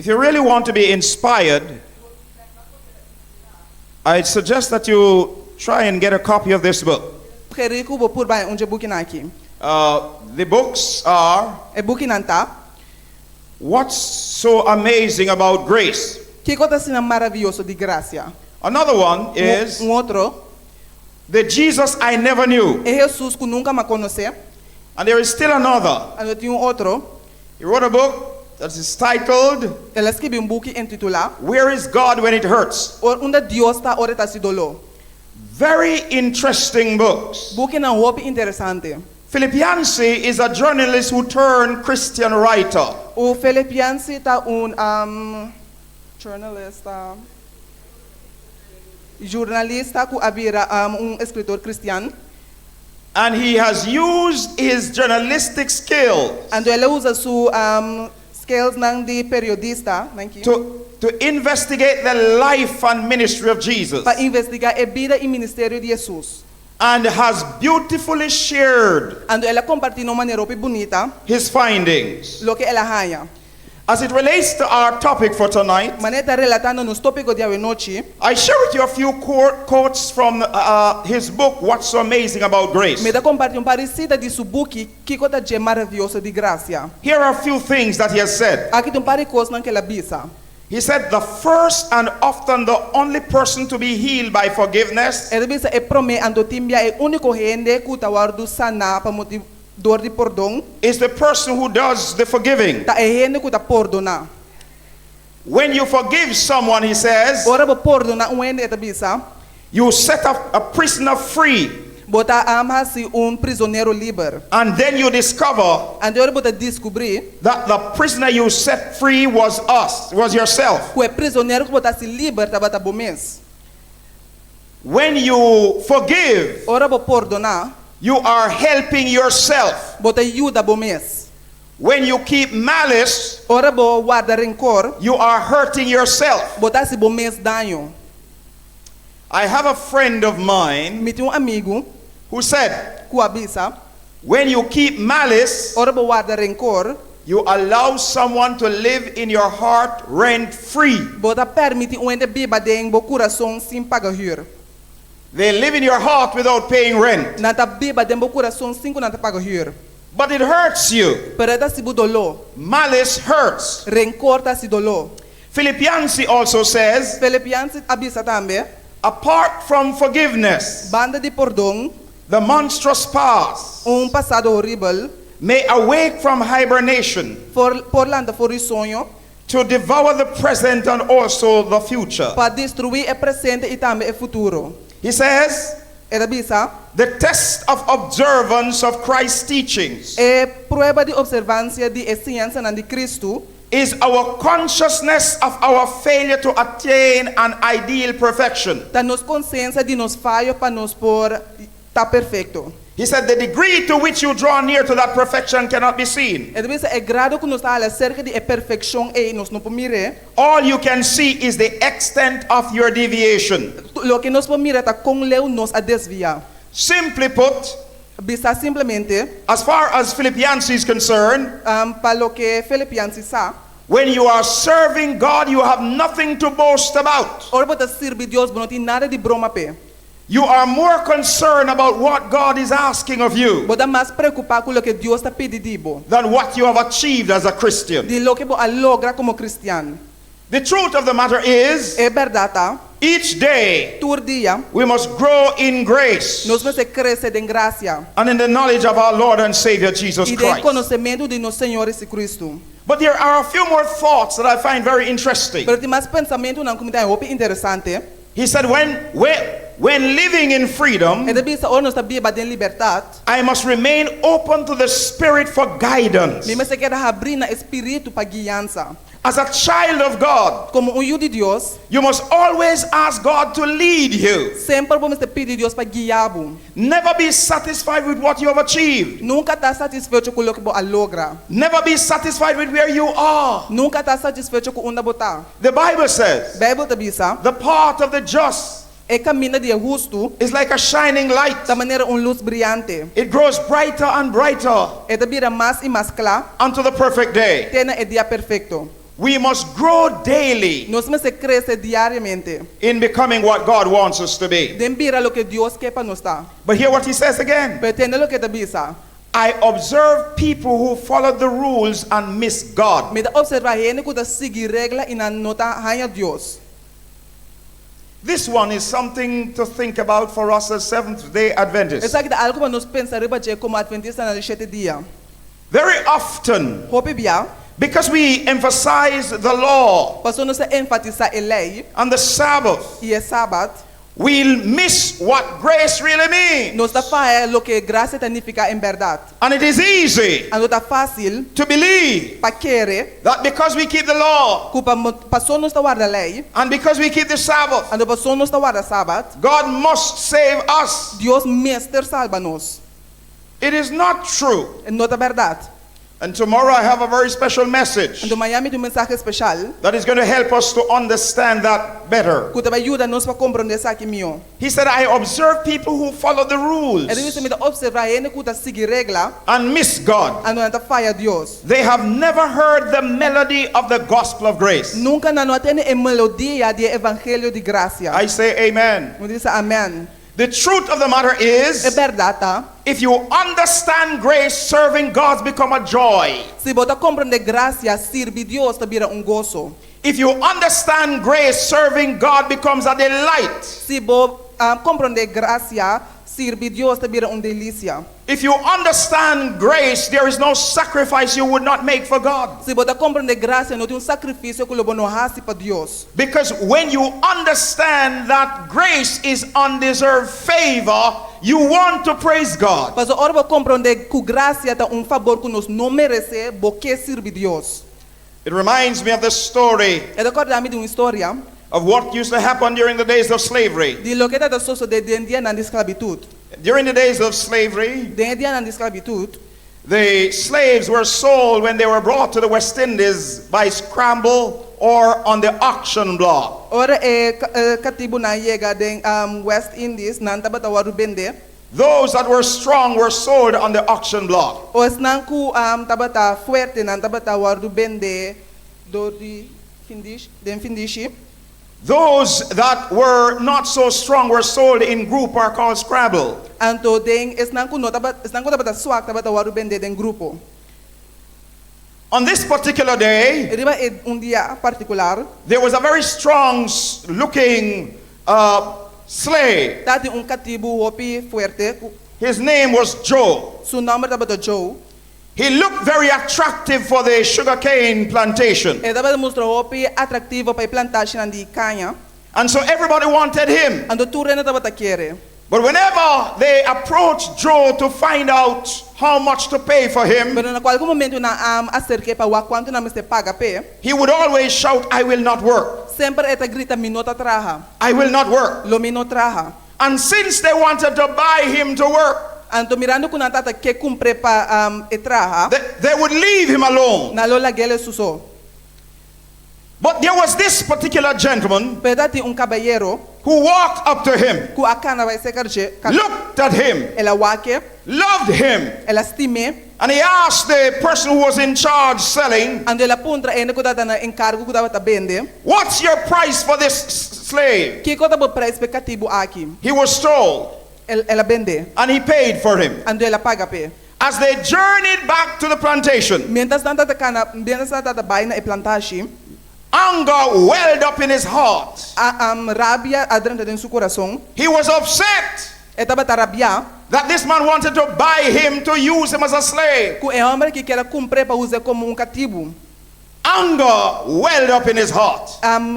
If you really want to be inspired, I suggest that you try and get a copy of this book. Sugerí ku bo purba un di e bukinan aki. The books are E bukinan ta What's So Amazing About Grace? Kiko ta asina maravioso di grasia? Another one is Un otro, The Jesus I Never Knew. E Hesus ku nunka m'a konosé. And there is still another. Anto tin un otro. He wrote a book that is titled El a skibi un buki intitulá. Where is God When It Hurts? Unda Dios ta ora e ta hasi doló? Very interesting books. Bukinan hopi interesante. Philip Yancey is a journalist who turned Christian writer. U Philip Yancey ta un journalist, journalista ku a bira un eskritor kristian. And he has used his journalistic skills Anto el a usa su skillsnan di periodista nan ki. to investigate the life and ministry of Jesus. Pa investigá e bida i ministerio di Hesus. And has beautifully shared Anto el a kompartí na un manera hopi bunita his findings. Loke el a haña. As it relates to our topic for tonight, Manera ta relatá na nos tópiko di awenochi, I share with you a few quotes from his book, What's So Amazing About Grace. Mi ta kompartí un par di sita di su buki Kiko ta dje maravioso di grasia. Here are a few things that he has said. Aki ta un par di kosnan ku el a bisa. He said, The first and often the only person to be healed by forgiveness El a bisa e promé anto tin bia e úniko hende ku ta wòrdu saná pa motibu dor di pordon. Is the person who does the forgiving. Ta e hende ku ta pordoná. When you forgive someone, he says, Ora bo pordoná un hende, e ta bisa, you set a prisoner free. Bo ta hasi un prizonero liber. And then you discover Anto ora bo ta diskubrí that the prisoner you set free was us, was yourself. Ku e prizonero ku bo ta hasi liber tabata bo mes. When you forgive, Ora bo pordoná, you are helping yourself. Bo ta yuda bo mes. When you keep malice, Ora bo warda renkor, you are hurting yourself. Bo ta hasi bo mes daño. I have a friend of mine Mi tin un amigu who said, ku a bisa, When you keep malice, Ora bo warda renkor, you allow someone to live in your heart rent free. Bo ta permití un hende biba den bo kurason sin paga hür. They live in your heart without paying rent. Nan ta biba den bo kurason sin ku nan ta paga hür. But it hurts you. Pero e ta hasi bo doló. Malice hurts. Renkor ta hasi doló. Philip Yancey also says, Philip Yancey a bisa tambe, Apart from forgiveness, Banda di pordon, the monstrous past un pasado horibel may awake from hibernation for por lanta for di soño to devour the present and also the future. Pa destruí e presente i tambe e futuro. He says, E ta bisa, The test of observance of Christ's teachings E prueba di opservansia di e siñansanan di Kristu is our consciousness of our failure to attain an ideal perfection. Ta nos konsiensia di nos fayo pa nos por ta perfekto. He said, The degree to which you draw near to that perfection cannot be seen. E ta bisa e grado ku nos ta hala serka di e perfekshon ei nos no por mir'é. All you can see is the extent of your deviation. Loke nos por mira ta kon leu nos a desviá. Simply put, Bisa simplemente, as far as Philip Yancey is concerned, Pa loke Philip Yancey sa, when you are serving God, you have nothing to boast about. Ora bo ta sirbi Dios, bo no tin nada di broma p'e. You are more concerned about what God is asking of you Bo ta mas preokupá ku loke Dios ta pidi di bo than what you have achieved as a Christian. Di loke bo a logra komo kristian. The truth of the matter is, E bèrdat ta, each day tur dia we must grow in grace nos mester krese den grasia and in the knowledge of our Lord and Savior Jesus i den Christ. konosementu di nos Señor Jesucristu. But there are a few more thoughts that I find very interesting. Pero tin mas pensamentunan ku mi ta haña hopi interesante. He said, When living in freedom, E ta bisa ora nos ta biba den libertat, I must remain open to the Spirit for guidance. Mi mester keda habrí na e Spiritu pa guiansa. As a child of God, Komo un yu di Dios, you must always ask God to lead you. Semper bo mester pidi Dios pa guia bo. Never be satisfied with what you have achieved. Nunka ta satisfecho ku loke bo a logra. Never be satisfied with where you are. Nunka ta satisfecho ku unda bo ta. The Bible says, Beibel ta bisa, The path of the just E kaminda di e hustu is like a shining light. Ta manera un lus briante. It grows brighter and brighter E ta bira mas i mas kla unto the perfect day. Te na e dia perfekto. We must grow daily Nos mester krese diariamente. In becoming what God wants us to be. Den bira loke Dios ke pa nos ta. But hear what he says again. Pero tende loke e ta bisa. I observe people who follow the rules and miss God. Mi ta opservá hende ku ta sigui regla i nan no ta haña Dios. This one is something to think about for us as Seventh Day Adventists. Esaki ta algu pa nos pensa riba dje komo Atventistanan di shete dia. Very often, Hopi bia, because we emphasize the law pasobra nos ta enfatisá e lei and the Sabbath, i e Sabat, we miss what grace really means. Nos ta faya loke grasia ta nifiká en bèrdat. And it is easy Anto ta fásil to believe pa kere that because we keep the law ku pa pasó nos ta warda lei and because we keep the Sabbath, anto pasó nos ta warda Sabat, God must save us. Dios mester salba nos. It is not true. E no ta bèrdat. And tomorrow I have a very special message Anto mañan mi tin un mensahe speshal that is going to help us to understand that better. ku ta bai yuda nos pa komprondé esaki mihó. He said, I observe people who follow the rules E ta bisa mi ta opservá hende ku ta sigui regla and miss God. anto nan ta faya Dios. They have never heard the melody of the gospel of grace. Nunka nan no a tende e melodia di e evangelio di grasia. I say amen. Mi ta bisa amèn. The truth of the matter is, E bèrdat ta, if you understand grace, serving God's become a joy. si bo ta komprondé grasia, sirbi Dios ta bira un goso. If you understand grace, serving God becomes a delight. Si bo komprondé grasia, sirbi Dios ta bira un delisia. If you understand grace, there is no sacrifice you would not make for God. Si bo ta komprondé grasia, no tin un sakrifisio ku lo bo no hasi pa Dios. Because when you understand that grace is undeserved favor, you want to praise God. Pasobra ora bo komprondé ku grasia ta un fabor ku nos no meresé, bo ke sirbi Dios. It reminds me of the story E ta kòrda mi di un historia of what used to happen during the days of slavery. di loke tabata sosodé den dianan di sklabitut. During the days of slavery, Den e dianan di sklabitut, the slaves were sold when they were brought to the West Indies by scramble or on the auction block. Ora e katibunan yega den West Indies, nan tabata wòrdu bendé. Those that were strong were sold on the auction block. Esnan ku tabata fuerte, nan tabata wòrdu bendé dor di findishi, den findishi. Those that were not so strong were sold in group or called scrabble. Anto den esnan ku no tabata, esnan ku tabata swak tabata wòrdu bendé den grupo. On this particular day, Riba e un dia partikular, there was a very strong looking slave. Tabatin un katibu hopi fuerte ku. His name was Joe. Su nòmber tabata Joe. He looked very attractive for the sugarcane plantation. E tabata mustra hopi atraktivo pa e plantashinan di kaña. And so everybody wanted him. Anto tur hende tabata kere. But whenever they approached Joe to find out how much to pay for him, Pero na kualke momento nan a aserk'é pa wak kuantu nan mester paga p'e. he would always shout, I will not work. Semper e ta grita, Mi no ta traha. I will not work. Lo mi no traha. And since they wanted to buy him to work, Anto mirando ku nan tata ke kumpr'é pa e traha, they, they would leave him alone. nan lo lag'é su so. But there was this particular gentleman Pero tatin un kabayero who walked up to him, ku a kana bai serka dje, looked at him, el a wak e, loved him, el a stim'é, and he asked the person who was in charge selling, anto el a puntra hende ku tabata na enkargo ku tabata bende, What's your price for this slave? Kiko ta bo preis pa e katibu aki? He was told, El el a bende, and he paid for him. anto el a paga p'e. As they journeyed back to the plantation, Miéntras nan tabata kana, miéntras nan tabata bai na e plantashi, anger welled up in his heart. a rabia a drenta den su kurason. He was upset E tabata rabiá. that this man wanted to buy him to use him as a slave. Ku e hòmber aki kier a kumpr'é pa us'é komo un katibu. Anger welled up in his heart.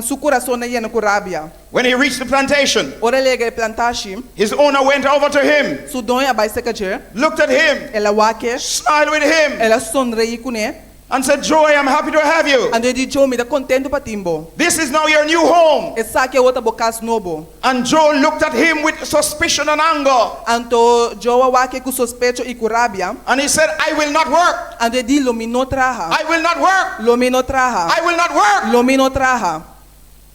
Su kurason a yena ku rabia. When he reached the plantation, Ora el yega e plantashi, his owner went over to him, su doño a bai serka dje, looked at him, el a wak e, smiled with him, el a sonreí kuné. and said, Joe, I'm happy to have you. Anto e di, Joe, mi ta kontentu pa tin bo. This is now your new home. Esaki awor ta bo kas nobo. And Joe looked at him with suspicion and anger. Anto Joe a wak e ku sospecho i ku rabia. And he said, I will not work. Anto e di, Lo mi no traha. I will not work. Lo mi no traha. I will not work. Lo mi no traha.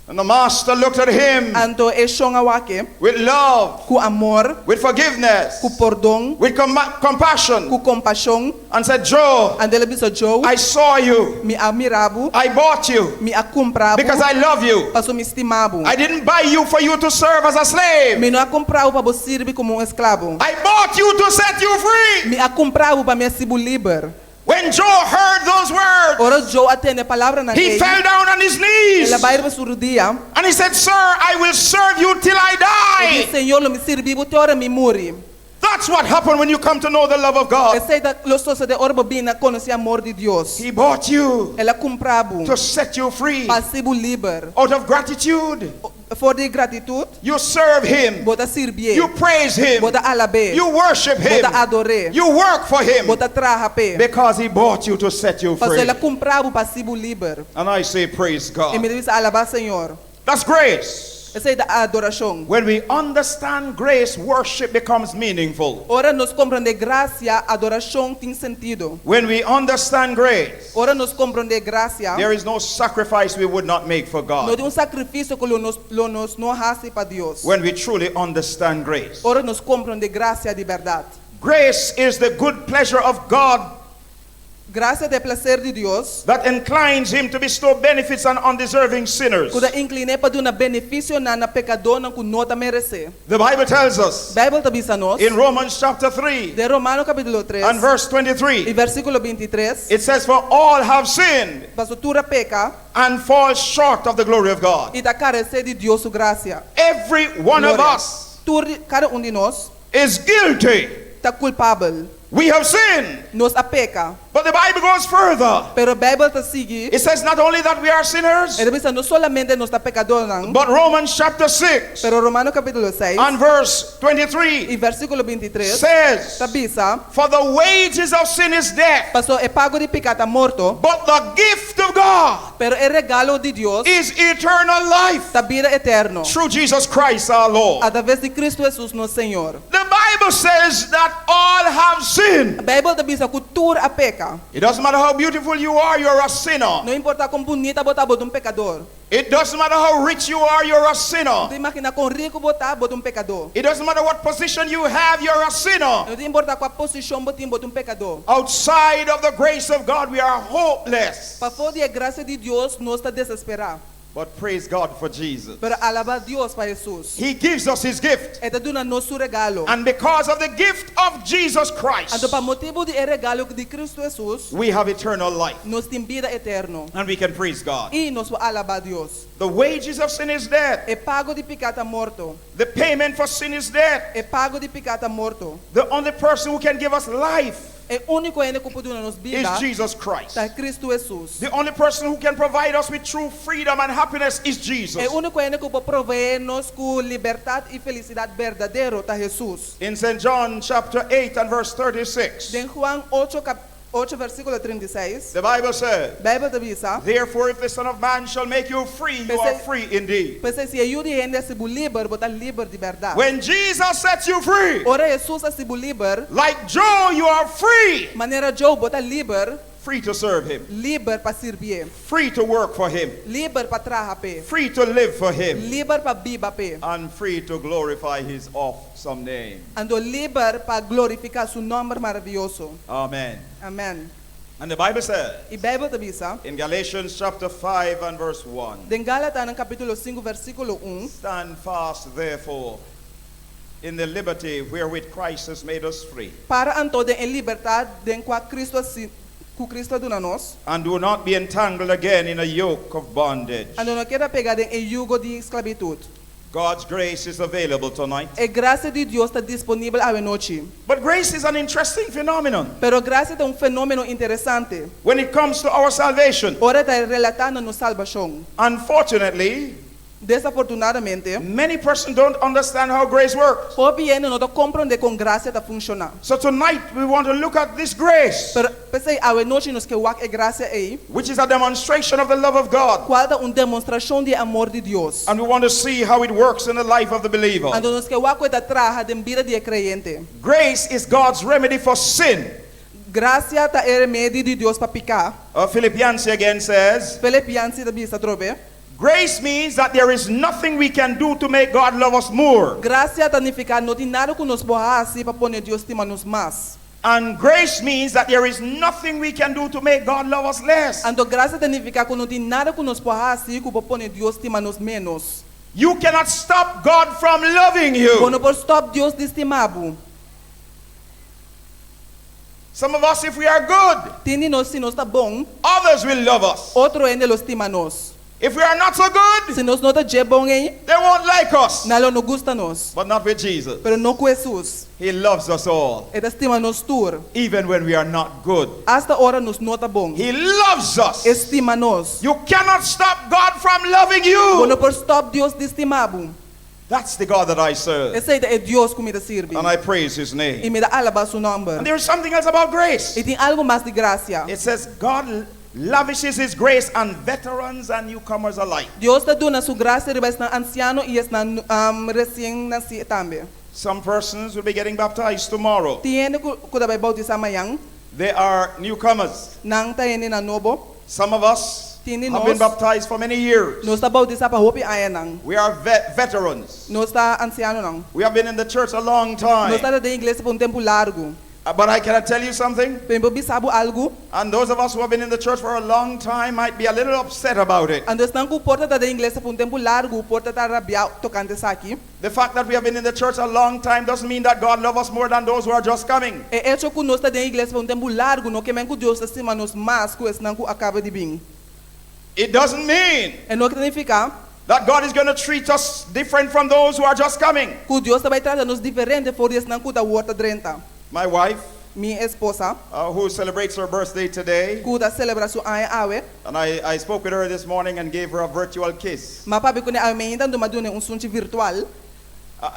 And the master looked at him Anto e shon a wak e with love, ku amor, with forgiveness, ku pordon, with compassion, ku kompashon, and said, Joe, Anto el a bisa Joe, I saw you. Mi a mira bo, I bought you mi a kumpra bo, because I love you. paso mi stima bo. I didn't buy you for you to serve as a slave. Mi no a kumpra bo pa bo sirbi komo un esklabo. I bought you to set you free. Mi a kumpra bo pa mi hasi bo liber. When Joe heard those words, Ora Joe a tende e palabranan he ei, fell down on his knees el a bai riba su rudia and he said, Sir, I will serve you till I i di, die. Señor, lo mi sirbi bo te ora mi muri. That's what happened when you come to know the love of God. Esei ta lo sosodé ora bo bini na konosé amor di Dios. He bought you El a kumpra bo to set you free pa hasi bo liber. out of gratitude. For di gratitut, You serve him. bo ta sirbié. You praise him. Bo ta alab'é. You worship Bo him. ta ador'é. You work for him. Bo ta traha p'e. Because he bought you to set you Pasobra free. el a kumpra bo pa hasi bo liber. And I say, praise I God. mi ta bisa alabá Señor. That's grace. Esei ta adorashon. When we understand grace, worship becomes meaningful. Ora nos komprondé grasia, adorashon tin sentido. When we understand grace, Ora nos komprondé grasia, there is no sacrifice we would not make for no God. tin un sakrifisio ku lo nos lo nos no hasi pa Dios. When we truly understand grace. Ora nos komprondé grasia di bèrdat. Grace is the good pleasure of God Grasia ta e plaser di Dios. That inclines him to bestow benefits on undeserving sinners. Ku ta inklin'é pa duna benefisionan na pekadónan ku no ta meresé. The Bible tells us Beibel ta bisa nos in Romans chapter 3 den Romano kapítulo and 3 verse i 23, versíkulo 23, it says, For all have sinned Paso tur a peka and fall short of the glory of God. i ta karesé di Dios su grasia. Every one of Gloria. us Tur di, kada un di nos is guilty. ta kulpabel. We have sinned. Nos a peka. But the Bible goes further. Pero Beibel ta sigui. It says not only that we are sinners, E ta bisa no solamente nos ta pekadónan, but Romans chapter 6 pero Romano kapítulo 6 and verse 23 i versíkulo 23 says, ta bisa, For the wages of sin is death, Paso e pago di piká ta morto, but the gift of God pero e regalo di Dios is eternal life ta bida eterno through Jesus Christ our Lord. atraves di Kristu Hesus nos Señor. The Bible says that all have sinned. Beibel ta bisa ku tur a peka. It doesn't matter how beautiful you are, you're a sinner. No importá kon bunita bo ta, bo ta un pekador. It doesn't matter how rich you are, you're a No sinner. ta imaginá kon riku bo ta, bo ta un pekador. It doesn't matter what position you have, you're a sinner. No ta importá kua posishon bo tin, bo ta un pekador. Outside of the grace of God, we are hopeless. Pafó di e grasia di Dios, nos ta desesperá. But praise God for Jesus. Pero alabá Dios pa Hesus. He gives us his gift. E ta duna nos su regalo. And because of the gift of Jesus Christ, Anto pa motibu di e regalo di Kristu Hesus, we have eternal life. nos tin bida eterno. And we can praise God. I nos por alabá Dios. The wages of sin is death. E pago di piká ta morto. The payment for sin is death. E pago di piká ta morto. The only person who can give us life E úniko hende ku por duna nos is bida Jesus Christ. ta Kristu Hesus. The only person who can provide us with true freedom and happiness is Jesus. E úniko hende ku por proveé nos ku libertat i felisidat berdadero ta Hesus. In St. John chapter 8 and verse 36, Den Juan 8, kap, 8 versíkulo 36, the Bible says, Beibel ta bisa, Therefore, if the Son of Man shall make you free, you are free indeed. P'esei si e Yu di hende hasi bo liber, bo ta liber di bèrdat. When Jesus sets you free, Ora Hesus hasi bo liber, like Joe, you are free. manera Joe, bo ta liber, Free to serve him, liber pa sirbié, free to work for him, liber pa traha p'e, free to live for him, liber pa biba p'e, and free to glorify his awesome name. anto liber pa glorifiká su nòmber maravioso. Amen. Amèn. And the Bible says I Beibel ta bisa, in Galatians chapter 5 and verse 1, den Galatanan kapítulo 5 versíkulo 1, Stand fast, therefore, in the liberty wherewith Christ has made us free, Para anto den e libertat den kua Kristu a si, ku Kristu a duna nos, and do not be entangled again in a yoke of bondage. anto no keda pegá den e yugo di sklabitut. God's grace is available tonight. E grasia di Dios ta disponibel awe nochi. But grace is an interesting phenomenon Pero grasia ta un fenómeno interesante when it comes to our salvation. ora ta relatá na nos salbashon. Unfortunately, Desafortunadamente, many persons don't understand how grace works. hopi hende no ta komprondé kon grasia ta funshoná. So tonight we want to look at this grace, Pero p'esei awe nochi nos ke wak e grasia ei, which is a demonstration of the love of God. kual ta un demostrashon di e amor di Dios. And we want to see how it works in the life of the believer. Anto nos ke wak kon e ta traha den bida di e kreyente. Grace is God's remedy for sin. Grasia ta e remedi di Dios pa piká. Philip Yancey again says, Philip Yancey ta bisa atrobe. Grace means that there is nothing we can do to make God love us more. Grasia ta nifiká no tin nada ku nos por hasi pa pone Dios stima nos mas. And grace means that there is nothing we can do to make God love us less. Anto grasia ta nifiká ku no tin nada ku nos por hasi ku por pone Dios stima nos ménos. You cannot stop God from loving Bo you. no por stòp Dios di stima bo. Some of us, if we are good, Tin di nos, si nos ta bon, others will love us. otro hende lo stima nos. If we are not so good, Si nos no ta dje bon ei, they won't like us. nan lo no gusta nos. But not with Jesus. Pero no ku Hesus. He loves us all, E ta stima nos tur, even when we are not good. asta ora nos no ta bon. He loves us. E stima nos. You cannot stop God from loving Bo no you. por stòp Dios di stima bo. That's the God that I serve. Esei ta e Dios ku mi ta sirbi. And I praise his I name. mi ta alabá su nòmber. And there is something else about grace. I tin algu mas di grasia. It says God lavishes his grace on veterans and newcomers alike. Dios ta duna su grasia riba esnan ansiano i esnan resien nasí tambe. Some persons will be getting baptized tomorrow. Tin hende ku ku ta bai boutisá mañan, They are newcomers. nan ta hendenan nobo. Some of us Tin di have been nos, baptized for many years. nos ta boutisá pa hopi añanan. We are vet- veterans. Nos ta ansianonan. We have been in the church a long time. Nos ta den iglesia pa un tempu largu. But I can tell you something. Pero mi por bisa bo algu. And those of us who have been in the church for a long time might be a little upset about it. Anto esnan ku por ta den iglesia pa un tempu largu por ta rabiá tokante esaki. The fact that we have been in the church a long time doesn't mean that God loves us more than those who are just coming. E echo ku nos ta den iglesia pa un tempu largu no ke men ku Dios ta stima nos mas ku esnan ku a kaba di bin. It doesn't mean E no ta nifiká that God is going to treat us different from those who are just coming. ku Dios ta bai trata nos diferente for di esnan ku ta awor ta drenta. My wife, Mi esposa, who celebrates her birthday today, ku ta selebrá su aña awe, and I, I spoke with her this morning and gave her a virtual kiss. m'a papia kuné awe mainta anto m'a dun'é un sunchi virtual.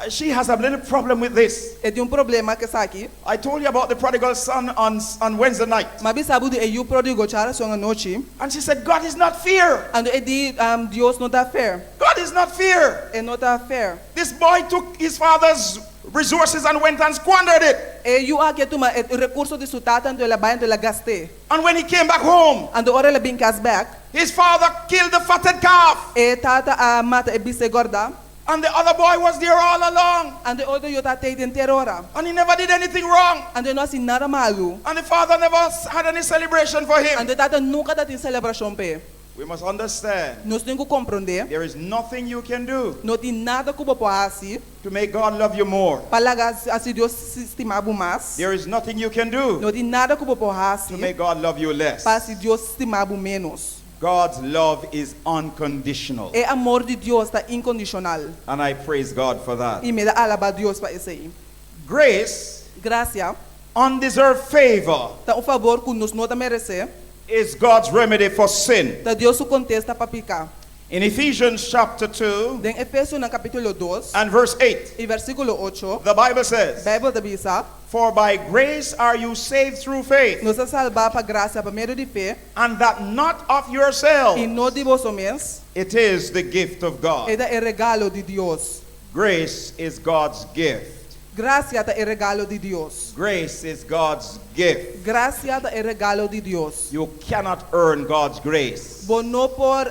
She has a little problem with this. E tin un problema ku esaki. I told you about the prodigal son on Wednesday night. M'a bisa bo di e yu pródigo djarason anochi. And she said, God is not fair. Anto e di, Dios no ta fair. God is not fair. E no ta fair. This boy took his father's resources and went and squandered it. E yu aki a tuma e rekurso di su tata anto el a bai anto el a gast'é. And when he came back home, Anto ora el a bin kas bèk, his father killed the fatted calf. e tata a mata e bisé gòrdá. And the other boy was there all along. Anto e otro yu tabata henter ora. And he never did anything wrong. Anto e no a hasi nada malu. And the father never had any celebration for him. Anto e tata nunka tatin selebrashon p'e. We must understand Nos tin ku komprondé. there is nothing you can do No tin nada ku bo por hasi to make God love you more. pa laga hasi Dios stima bo mas. There is nothing you can do No tin nada ku bo por to hasi make God love you less. pa hasi Dios stima bo ménos. God's love is unconditional. E amor di Dios ta inkondishonal. And I praise God for that. I mi ta alabá Dios pa esei. Grace, Grasia undeserved favor, ta un fabor ku nos no ta meresé. is God's remedy for sin. Ta Dios su kontesta pa piká. In Ephesians chapter 2 Den Efesionan kapítulo dos and verse 8, i versíkulo ocho, the Bible says, Beibel ta bisa, For by grace are you saved through faith, Nos a salbá pa grasia pa medio di fe, and that not of yourselves. i no di boso mes, It is the gift of e God. ta e regalo di Dios. Grace is God's gift. Grasia ta e regalo di Dios. Grace is God's gift. Grasia ta e regalo di Dios. You cannot earn God's grace. Bo no por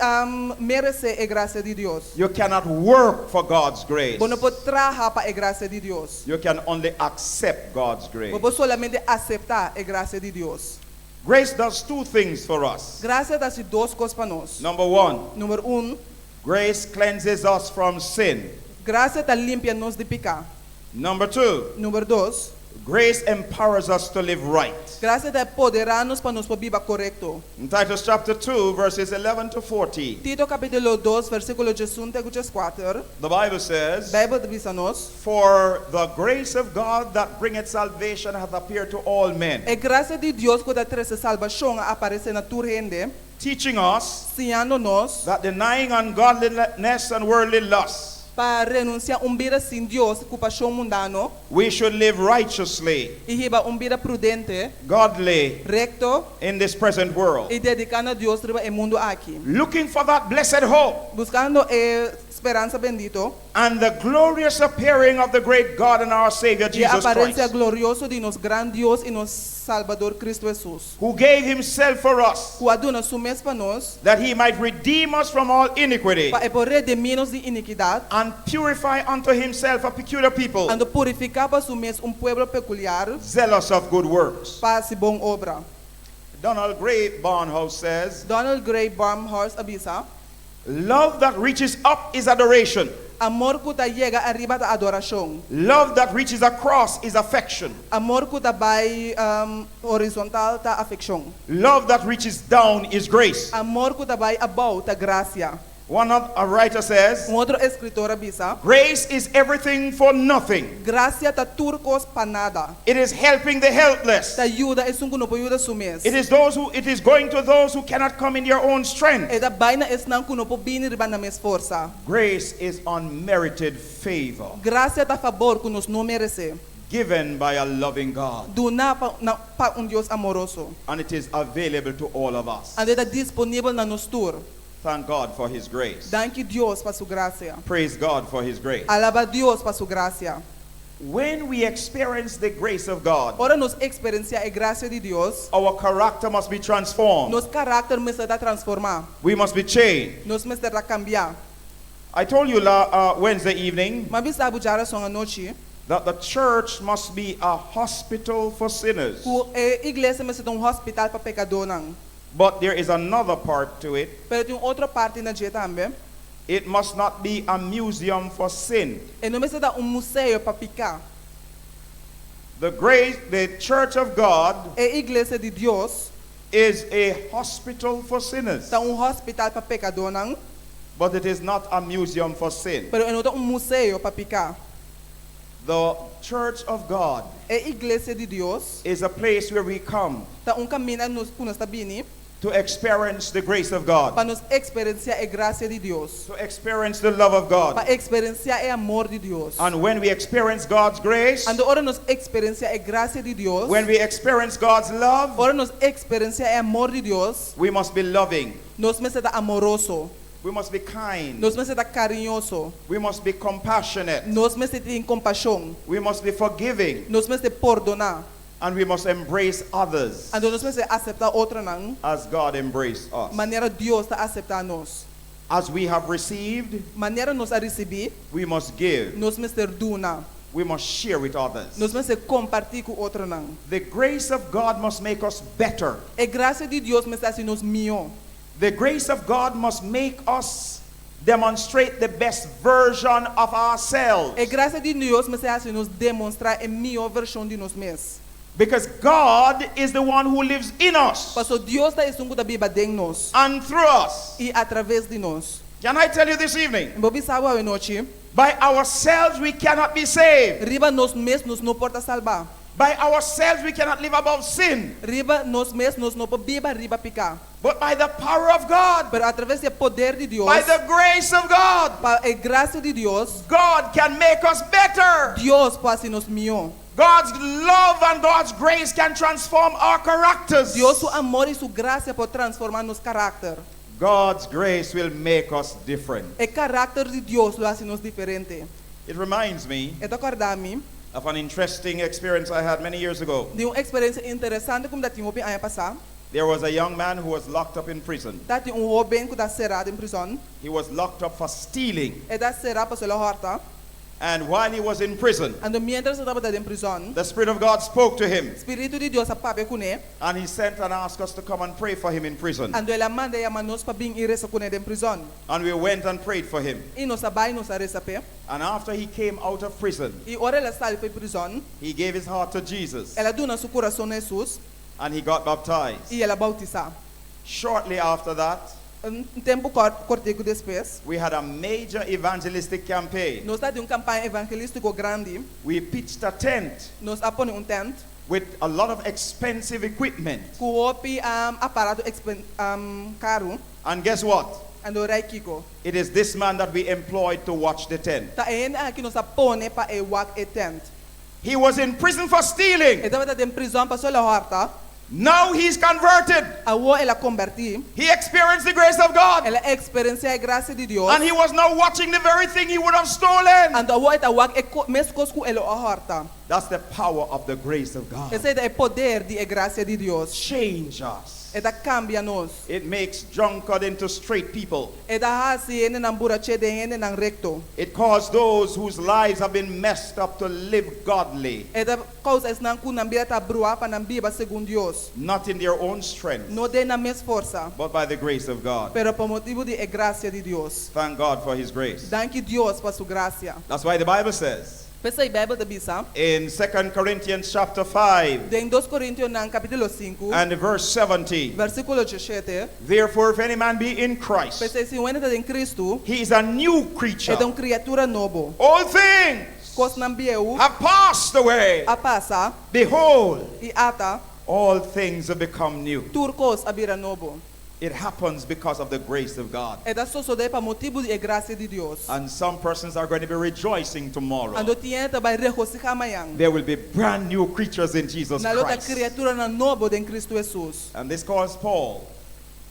meresé e grasia di Dios. You cannot work for God's grace. Bo no por traha pa e grasia di Dios. You can only accept God's grace. Bo por solamente aseptá e grasia di Dios. Grace does two things for us. Grasia ta hasi dos kos pa nos. Number one, Número un, grace cleanses us from sin. grasia ta limpia nos di piká. Number two, Número dos, grace empowers us to live right. grasia ta empoderá nos pa nos por biba korekto. In Titus chapter 2, verses 11 to 14, Tito kapítulo dos, versíkulo diesun te ku dieskuater, the Bible says, Beibel ta bisa nos, For the grace of God that bringeth salvation hath appeared to all men, E grasia di Dios ku ta trese salbashon a aparesé na tur hende, teaching us siñando nos that denying ungodliness and worldly lusts, pa renunsiá un bida sin Dios ku pashon mundano we should live righteously, i hiba un bida prudente, godly rekto in this present world, i dediká na Dios riba e mundu aki. looking for that blessed hope Buskando e Speransa bendito. And the glorious appearing of the great God and our Savior I e Jesus aparensia Christ, glorioso di nos gran Dios i nos Salbador Kristu Hesus, who gave himself for us, ku a duna su mes pa nos, that he might redeem us from all iniquity pa e por redimí nos di inikidat, and purify unto himself a peculiar people, anto purifiká pa su mes un pueblo pekuliar zealous of good works. pa hasi bon obra. Donald Grey Barnhouse says, Donald Grey Barnhouse a bisa, Love that reaches up is adoration. Amor ku ta yega ariba ta adorashon. Love that reaches across is affection. Amor ku ta bai horizontal ta afekshon. Love that reaches down is grace. Amor ku ta bai abou ta grasia. One other a writer says, Un otro eskritor a bisa, Grace is everything for nothing. Grasia ta tur kos pa nada. It is helping the helpless. Ta yuda esun ku no por yuda su mes. It is those who it is going to those who cannot come in their own strength. E ta bai na esnan ku no por bini riba nan mes forsa. Grace is unmerited favor Grasia ta fabor ku nos no meresé. given by a loving God. Duná pa na pa un Dios amoroso. And it is available to all of us. Anto e ta disponibel na nos tur. Thank God for his grace. Danki Dios pa su grasia. Praise God for his grace. Alaba Dios pa su grasia. When we experience the grace of God, Ora nos eksperensiá e grasia di Dios, our character must be transformed. nos karakter mester ta transformá. We must be changed. Nos mester ta kambiá. I told you la, uh, Wednesday evening M'a bisa bo djarason anochi that the church must be a hospital for sinners. ku e iglesia mester ta un hospital pa pekadónan. But there is another part to it. Pero tin un otro parti na dje tambe. It must not be a museum for sin. E no mester ta un museo pa piká. The grace, the church of God E iglesia di Dios is a hospital for sinners, ta un hospital pa pekadónan, but it is not a museum for sin. pero e no ta un museo pa piká. The church of God E iglesia di Dios is a place where we come ta un kaminda nos ku nos ta bini to experience the grace of God, pa nos eksperensiá e grasia di Dios, to experience the love of God. pa eksperensiá e amor di Dios. And when we experience God's grace, Anto ora nos eksperensiá e grasia di Dios, when we experience God's love, ora nos eksperensiá e amor di Dios, we must be loving, nos mester ta amoroso, we must be kind, nos mester ta kariñoso, we must be compassionate, nos mester tin kompashon, we must be forgiving, nos mester pordoná, and we must embrace others anto nos mester aseptá otronan as God embraced us. manera Dios ta aseptá nos. As we have received, Manera nos a risibí, we must give. nos mester duna. We must share with others. Nos mester kompartí ku otronan. The grace of God must make us better. E grasia di Dios mester hasi nos mihó. The grace of God must make us demonstrate the best version of ourselves. E grasia di Dios mester hasi nos demostrá e mihó vershon di nos mes. Because God is the one who lives in us Paso Dios ta esun ku ta biba den nos and through us. i atraves di nos. Can I tell you this evening? Mi por bisa bo awe nochi, By ourselves we cannot be saved. riba nos mes nos no por ta salbá. By ourselves we cannot live above sin. Riba nos mes nos no por biba riba piká. But by the power of God, Pero atraves di e poder di Dios, by the grace of God, pa e grasia di Dios, God can make us better. Dios por hasi nos mihó. God's love and God's grace can transform our characters. Dios su amor i su grasia por transformá nos karakter. God's grace will make us different. E karakter di Dios lo hasi nos diferente. It reminds me E ta kòrda mi of an interesting experience I had many years ago. di un eksperensia interesante ku mi tatin hopi aña pasá. There was a young man who was locked up in prison. Tatin un hóben ku ta será den prizòn. He was locked up for stealing. E ta será pasobra el a hòrta. And while he was in prison, Anto miéntras e tabata den prizòn, the Spirit of God spoke to him. Spiritu di Dios a papia kuné. And he sent and asked us to come and pray for him in prison. Anto el a manda yama nos pa bin i resa kuné den prizòn. And we went and prayed for him. I nos a bai i nos a resa p'e. And after he came out of prison, I ora el a sali for di prizòn, he gave his heart to Jesus. el a duna su kurason na Hesus And he got baptized. i el a boutisá. Shortly after that, Un tempu kòrtiku despues, we had a major evangelistic campaign. nos tatin un kampaña evangelístiko grandi. We pitched a tent Nos a pone un tènt with a lot of expensive equipment. ku hopi aparato karu. And guess what? Anto rai kiko. It is this man that we employed to watch the tent. Ta e hende aki nos a pone pa e wak e tènt. He was in prison for stealing. E tabata den prizòn pasobra el a hòrta. Now he's converted. Awor el a kombertí. He experienced the grace of God. El a eksperensiá e grasia di Dios. And he was now watching the very thing he would have stolen. Anto awor e ta wak e mes kos ku e lo a hòrta. That's the power of the grace of God. Esei ta e poder di e grasia di Dios. Change us. E ta kambia nos. It makes drunkard into straight people. E ta hasi hendenan buraché den hendenan rekto. It caused those whose lives have been messed up to live godly. E ta kousa esnan ku nan bida ta bruá pa nan biba segun Dios. Not in their own strength. No den nan mes forsa. But by the grace of God. Pero pa motibu di e grasia di Dios. Thank God for His grace. Danki Dios pa su grasia. That's why the Bible says. P'esei Beibel ta bisa. In Second Corinthians chapter 5. Den Dos Korintionan kapítulo sinku. And verse 17. Versíkulo diesshete. Therefore if any man be in Christ. P'esei si un hende ta den Kristu. He is a new creature. E ta un kriatura nobo. All things. Kosnan bieu. Have passed away. A pasa. Behold. I ata. All things have become new. Tur kos a bira nobo. It happens because of the grace of God. E ta sosodé pa motibu di e grasia di Dios. And some persons are going to be rejoicing tomorrow. Anto tin hende ta bai regosihá mañan. There will be brand new creatures in Jesus Nan lo ta Christ. kriaturanan nobo den Kristu Hesus. And this caused Paul,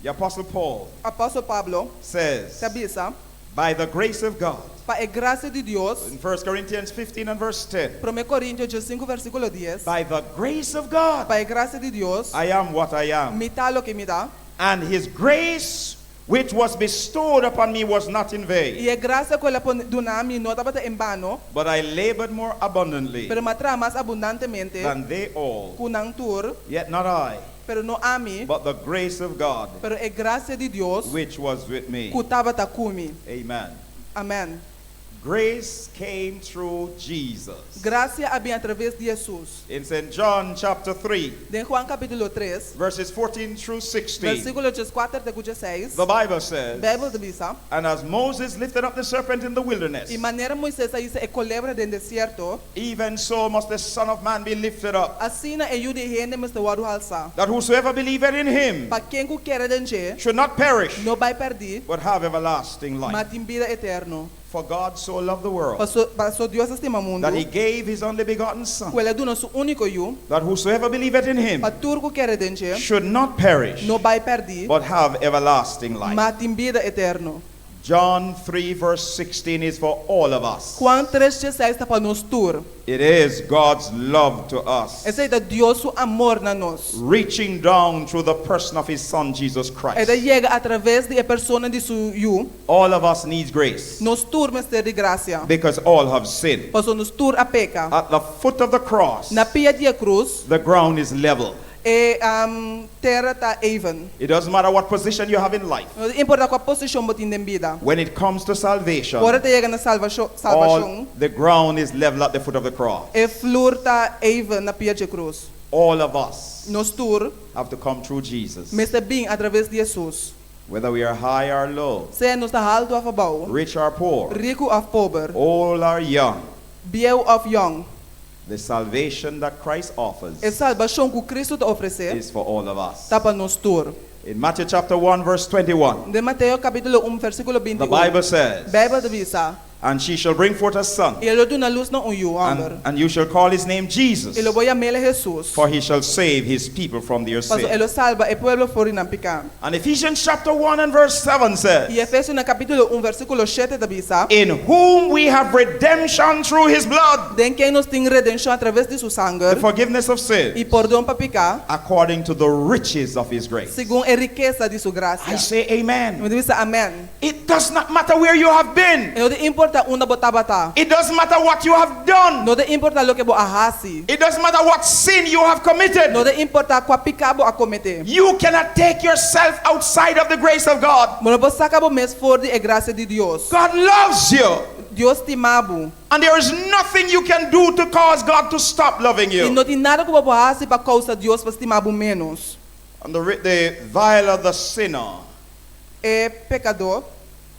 the apostle Paul, Apòstel Pablo says, ta bisa, By the grace of God. Pa e grasia di Dios. In First Corinthians 15 and verse 10. Promé Korintio diesinku versíkulo dies. By the grace of God. Pa e grasia di Dios. I am what I am. Mi ta loke mi ta. And his grace which was bestowed upon me was not in vain. I e grasia ku el a duna mi no tabata en bano. But I labored more abundantly. Pero mi a traha mas abundantemente. Than they all. Ku nan tur. Yet not I. Pero no ami. But the grace of God. Pero e grasia di Dios. Which was with me. Ku tabata ku mi. Amen. Amen. Grace came through Jesus. Grasia a bin atraves di Hesus. In Saint John chapter 3. Den Juan kapítulo tres. Verses 14 through 16. Versíkulo dieskuater te ku diesseis. The Bible says. Beibel ta bisa. And as Moses lifted up the serpent in the wilderness. I manera Moises a hisa e kolebra den desierto. Even so must the Son of Man be lifted up. Asina e Yu di hende mester wòrdu halsá. That whosoever believeth in him. Pa ken ku kere den dje. Should not perish. No bai pèrdí. But have everlasting life. Ma tin bida eterno. For God so loved the world. Paso, paso Dios a stima mundu. That he gave his only begotten Son. Ku el a duna su úniko Yu. That whosoever believeth in him. Pa tur ku kere den dje. Should not perish. No bai pèrdí. But have everlasting life. Ma tin bida eterno. John 3 verse 16 is for all of us. Juan tres diesseis ta pa nos tur. It is God's love to us. Esei ta Dios su amor na nos. Reaching down through the person of his son Jesus Christ. E ta yega atraves di e persona di su Yu. All of us needs grace. Nos tur mester di grasia. Because all have sinned. Pasobra nos tur a peka. At the foot of the cross. Na pia di e krus. The ground is level. E tera ta even. It doesn't matter what position you have in life. No ta importa kua posishon bo tin den bida. When it comes to salvation. Ora ta yega na salvashon, All the ground is level at the foot of the cross. E flur ta even na pia dje krus. All of us. Nos tur. Have to come through Jesus. Mester bin atraves di Hesus. Whether we are high or low. Sea nos ta haltu of abou. Rich or poor. Riku of pober. Old or young. Bieu of yong. The salvation that Christ offers E salbashon ku Kristu ta ofresé is for all of us. ta pa nos tur. In Matthew chapter 1 verse 21. Den Mateo kapítulo un versíkulo The 21. Bible says. Beibel ta bisa. And she shall bring forth a son. I e lo duna lus na un yu hòmber. And, and you shall call his name Jesus. I lo bo yam'é Hesus. For he shall save his people from their Paso sin. e lo salba e pueblo for di nan piká. And Ephesians chapter 1 and verse 7 says. I Efesionan kapítulo un versíkulo shete ta bisa. In whom we have redemption through his blood. Den ken nos tin redenshon atraves di su sanger. The forgiveness of sins. I pordon pa piká. According to the riches of his grace. Segun e rikesa di su grasia. I say amen. Mi ta bisa amen. It does not matter where you have been. E no ta importa unda bo tabata. It doesn't matter what you have done. No ta importa loke bo a hasi. It doesn't matter what sin you have committed. No ta importa kua piká bo a kometé. You cannot take yourself outside of the grace of God. Bo no por saka bo mes for di e grasia di Dios. God loves you. Dios stima bo. And there is nothing you can do to cause God to stop loving you. I no tin nada ku bo por hasi pa kousa Dios pa stima bo ménos. And the the viler the sinner. E pekadó.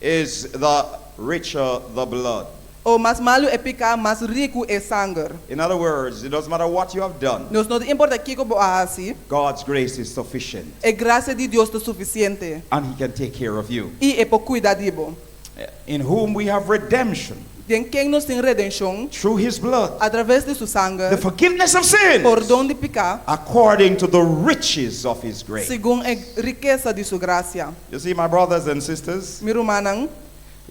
Is the richer the blood. O mas malu e piká, mas riku e sanger. In other words, it doesn't matter what you have done. Nos no ta importa kiko bo a hasi. God's grace is sufficient. E grasia di Dios ta sufisiente. And he can take care of you. I e por kuida di bo. In whom we have redemption. Den ken nos tin redenshon through his blood, a traves di su the sanger, forgiveness of sins, pordon di piká, according to the riches of his grace. Segun e rikesa di su grasia. You see, my brothers and sisters, Mi rumannan,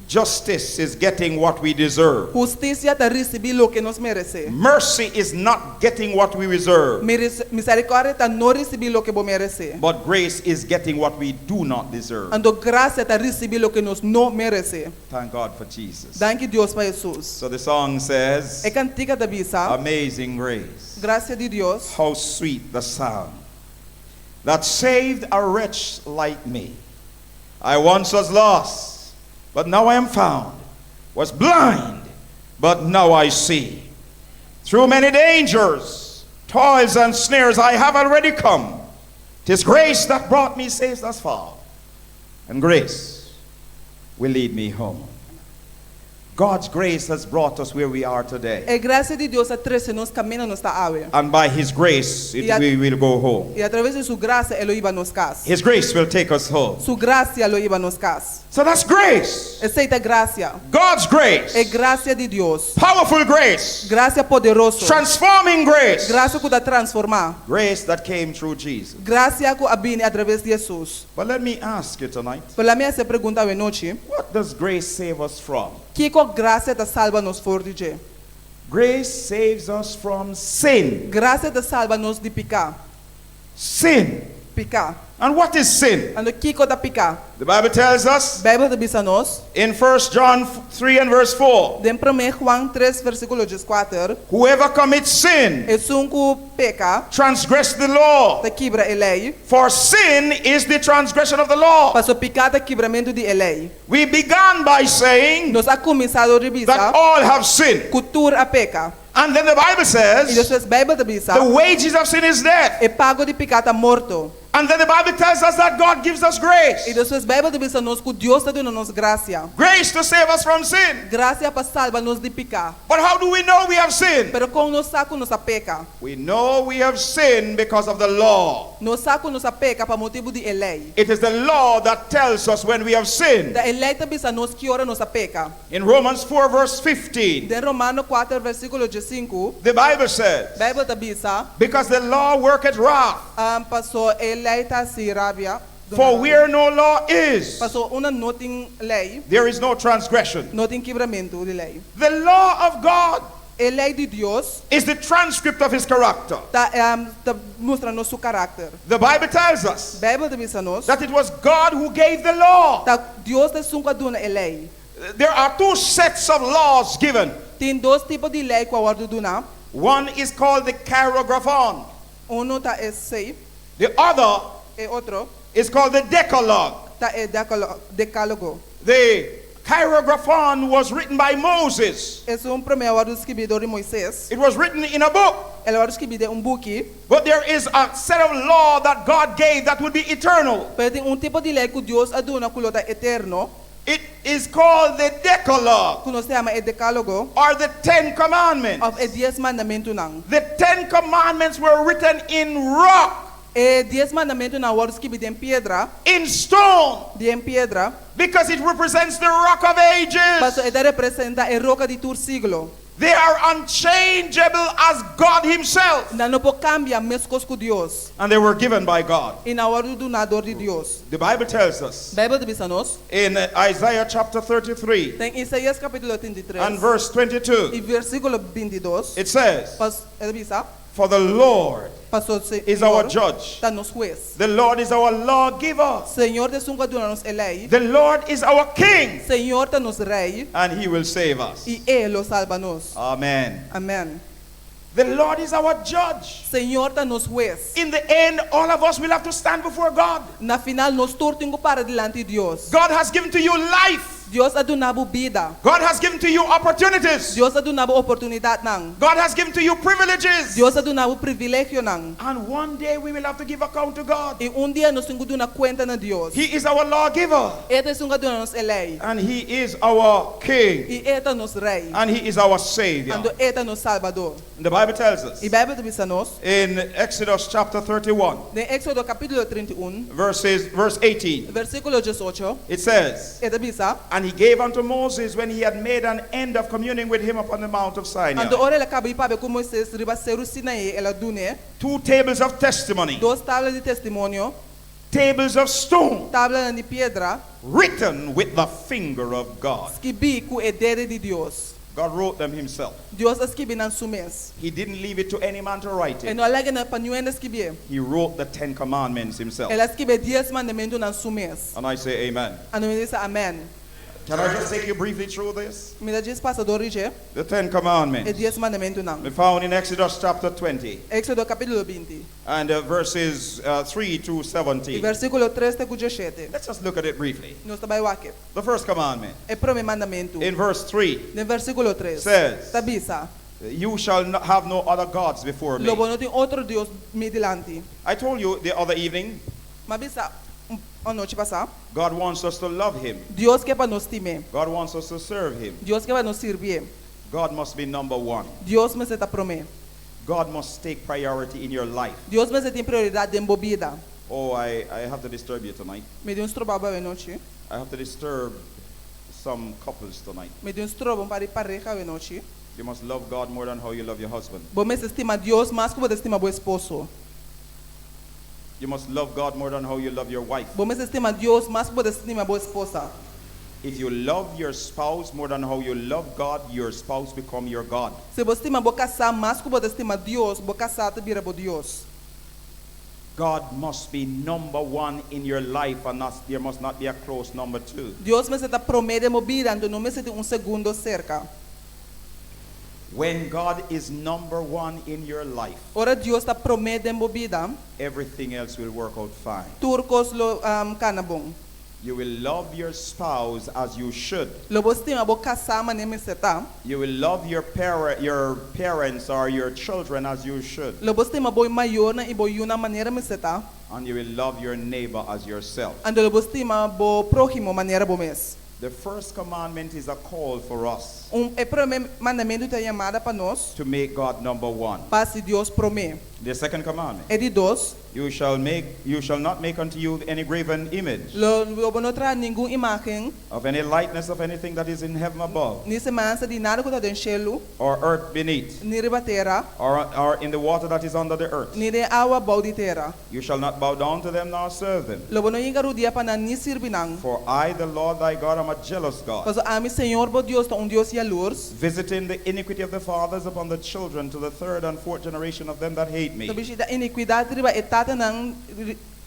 justice is getting what we deserve. Hustisia ta risibí loke nos meresé. Mercy is not getting what we reserve. Miserikòrdia ta no risibí loke bo meresé. But grace is getting what we do not deserve. Anto grasia ta risibí loke nos no meresé. Thank God for Jesus. Danki Dios pa Hesus. So the song says, E kantika ta bisa, Amazing grace. Grasia di Dios. How sweet the sound that saved a wretch like me. I once was lost, but now I am found, was blind, but now I see. Through many dangers, toils, and snares I have already come. 'Tis grace that brought me safe thus far, and grace will lead me home. God's grace has brought us where we are today. E grasia di Dios a trese nos kaminda nos ta awe. And by His grace, we will go home. I a traves di su grasia e lo hiba nos kas. His grace will take us home. Su grasia lo hiba nos kas. So that's grace. Esei ta grasia. God's grace. E grasia di Dios. Powerful grace. Grasia poderoso. Transforming grace. Grasia ku ta transformá. Grace that came through Jesus. Grasia ku a bini a traves di Hesus. But let me ask you tonight Pero laga mi hasi e pregunta awe nochi. what does grace save us from? Kiko grasia ta salba nos for di dje? Grace saves us from sin. Grasia ta salba nos di piká. Sin. Piká. And what is sin? Anto kiko ta piká? The Bible tells us Beibel ta bisa nos in 1 John 3 and verse 4 den promé Juan 3 versíkulo 14, whoever commits sin Esun ku peka transgress the law, ta kibra e lei, for sin is the transgression of the law. paso piká ta kibramentu di e lei. We began by saying Nos a kuminsá dor di bisa that all have sinned. ku tur a peka. And then the Bible I says despues Beibel ta bisa the wages of sin is death. e pago di piká ta morto. And then the Bible tells us that God gives us grace. I despues Beibel ta bisa nos ku Dios ta duna nos grasia. Grace to save us from sin. Grasia pa salba nos di piká. But how do we know we have sinned? Pero kon nos sa ku nos a peka? We know we have sinned because of the law. Nos sa ku nos a peka pa motibu di e lei. It is the law that tells us when we have sinned. Ta e lei ta bisa nos ki ora nos a peka. In Romans 4, verse 15, Den Romano 4 versíkulo 15, the Bible says, Beibel ta bisa, Because the law worketh wrath, paso e lei ta hasi rabia. for where no law is, Paso unda no tin lei, there is no transgression. no tin kibramentu di lei. The law of God E lei di Dios is the transcript of his character. ta ta mustra nos su karakter. The Bible tells us Beibel ta bisa nos that it was God who gave the law. ta Dios ta esun ku a duna e lei. There are two sets of laws given. Tin dos tipo di lei ku a wòrdu duná. One is called the Cheirographon. Unu ta esei, The other e otro is called the Decalogue. ta e Dekálogo. The Cheirographon was written by Moses. Esun promé a wòrdu skibí dor di Moises. It was written in a book. El a wòrdu skibí den un buki. But there is a set of law that God gave that would be eternal. Pero tin un tipo di lei ku Dios a duna ku lo ta eterno. It is called the Decalogue Ku nos ta yama e Dekálogo or the Ten Commandments. òf e Dies Mandamentunan. The Ten Commandments were written in rock, E Dies Mandamentunan a wòrdu skibí den piedra, in stone, den piedra, because it represents the rock of ages. paso e ta representá e roka di tur siglo. They are unchangeable as God Himself. Nan no por kambia meskos ku Dios. And they were given by God. I nan a wòrdu duná dor di Dios. The Bible tells us Beibel ta bisa nos in Isaiah chapter 33 den Isaías kapítulo 33 and verse 22, i versíkulo 22, it says, pas, e ta bisa, For the Lord Paso is our Señor judge. ta nos hues. The Lord is our lawgiver. Señor ta esun ku a duna nos e lei. The Lord is our king. Señor ta nos rei And he will save us. i e lo salba nos. Amen. Amen. The Lord is our judge. Señor ta nos hues. In the end, all of us will have to stand before God. Na final nos tur tin ku para dilanti Dios. God has given to you life. Dios a duna bo bida. God has given to you opportunities. Dios a duna bo oportunidatnan. God has given to you privileges. Dios a duna bo privilegionan. And one day we will have to give account to God. I un dia nos tin ku duna kuenta na Dios. He is our lawgiver. E ta esun ku a duna nos e lei. And He is our King. I e ta nos Rei. And He is our Savior. Anto e ta nos Salbador. And the Bible tells us I Beibel ta bisa nos in Exodus chapter 31, den Éksodo kapítulo 31, verses, verse 18, versíkulo 18, it says, e ta bisa, And And he gave unto Moses when he had made an end of communing with him upon the mount of Sinai. Anto ora el a kaba di papia ku Moises riba Seru Sinaí, el a dun'é. Two tables of testimony. Dos tabla di testimonio. Tables of stone. Tablanan di piedra. Written with the finger of God. Skibí ku e dede di Dios. God wrote them himself. Dios a skibi nan su mes. He didn't leave it to any man to write E it. no a laga nan pa niun hende skibié. He wrote the Ten Commandments himself. El a skibi e Dies Mandamentunan su mes. And I say amen. Anto mi ta bisa amèn. Can I just take you briefly through this? Mi ta djis pasa dor di dje. The Ten E Commandments. Dies Mandamentunan. We found in Exodus chapter 20. Éxodo kapítulo 20. And verses 3 to I 17. versíkulo 3 te ku 17. Let's just look at it briefly. Nos ta bai wak e. The first commandment. E promé mandamentu. In verse 3. Den versíkulo 3. Says. Ta bisa. You shall not have no other gods before me. Lo bo no tin otro dios mi dilanti. I told you the other evening. M'a bisa un anochi pasá. God wants us to love him. Dios ke pa nos stim'é. God wants us to serve him. Dios ke pa nos sirbié. God must be number one. Dios mester ta promé. God must take priority in your life. Dios mester tin prioridat den bo bida. Oh, I, I have to disturb you tonight. Mi tin ku stroba bo awe nochi. I have to disturb some couples tonight. Mi tin ku stroba un par di pareha awe nochi. You must love God more than how you love your husband. Bo mester stima Dios mas ku bo ta stima bo esposo. You must love God more than how you love your wife. Bo mester stima Dios mas ku bo ta stima bo esposa. If you love your spouse more than how you love God, your spouse become your God. Si bo stima bo kasá mas ku bo ta stima Dios, bo kasá ta bira bo Dios. God must be number one in your life and not, there must not be a close number two. Dios mester ta promé den bo bida, anto no mester tin un segundo serka. When God is number one in your life, Ora Dios ta promé den bo bida, everything else will work out fine. tur kos lo kana bon. You will love your spouse as you should. Lo bo stima bo kasá manera mester ta. You will love your par your parents or your children as you should. Lo bo stima bo mayornan i bo yunan manera mester ta. And you will love your neighbor as yourself. Anto lo bo stima bo próhimo manera bo mes. The first commandment is a call for us. Un, e promé mandamentu ta yamada pa nos. To make God number one. Pa hasi Dios promé. The second commandment. E di dos. You shall make, you shall not make unto you any graven image. Lo, lo bo no traha ningun imágen. Of any likeness of anything that is in heaven above. Ni semehansa di nada ku ta den shelu. Or earth beneath. Ni riba tera. Or, or in the water that is under the earth. Ni den awa bou di tera. You shall not bow down to them nor serve them. Lo bo no hinka rudia pa nan ni sirbi nan. For I, the Lord thy God, am a jealous God. Pasobra ami, Señor bo Dios, ta un Dios yalurs. Visiting the iniquity of the fathers upon the children to the third and fourth generation of them that hate me. Ta bishita iniquidat riba e tatanan,